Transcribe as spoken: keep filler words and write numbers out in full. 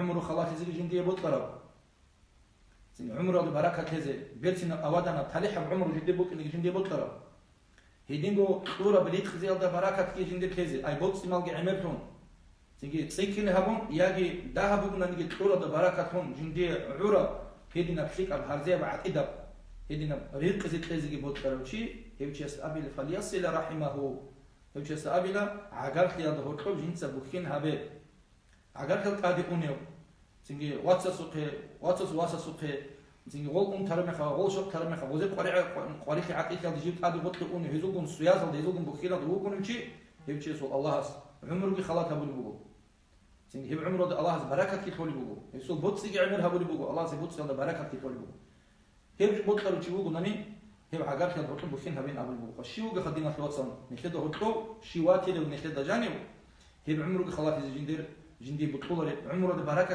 гӀумру халалъизеги жиндие бокьараб. Цинги гӀумруялда баракат лъезе, берцинаб аваданаб талихӀаб гӀумру жиндие букӀинеги жиндие бокьараб. Гьединго кьураб ризкъиялда баракатги жиндир лъезе, ай боцӀи-малги гӀемерлъун. Цинги цӀикӀкӀине гьабун, яги дагьаб бугонаниги кьуралда баракатлъун жиндие гӀураб, гьединаб лъикӀаб гьарзияб гӀатӀидаб, гьединаб ризкъизе кьезеги бокьарав чи, гьев чияс абила, «Фальясила рахимаху», гьев чияс абила, гӀагарлъиялда гьоркьоб жинца бухьин гьабе. ГӀагарлъиялда тӀаде унев, цинги вацасухъе, вацас васасухъе, цинги гъол унтараб мехалъ, гъол щокътараб мехалъ, гъозе къваригӀа-, къварилъи гӀатӀилъиялде жив тӀаде гъоркье унев, гьезулгун суязалда, гьезулгун бухьиналда вукӀунев чи, гьев чиясул Аллагьас гӀумруги халат гьабулеб буго. Цинги гьеб гӀумруялда Аллагьас баракатги лъолеб буго. Гьесул боцӀиги гӀемер гьабулеб буго, Аллагьас гьеб боцӀиялда баракатги лъолеб буго. Гьеб бокьарав чи вугонани, гьев гӀагарлъиялда гьоркьоб бухьин гьабин абулеб буго. Щив вугеха, диналъул вацал, нилъеда гьоркьов, щив ватилев нилъеда жанив, гьеб гӀумруги халалъизе жиндир, жиндие бокьулареб, гӀумруялда баракат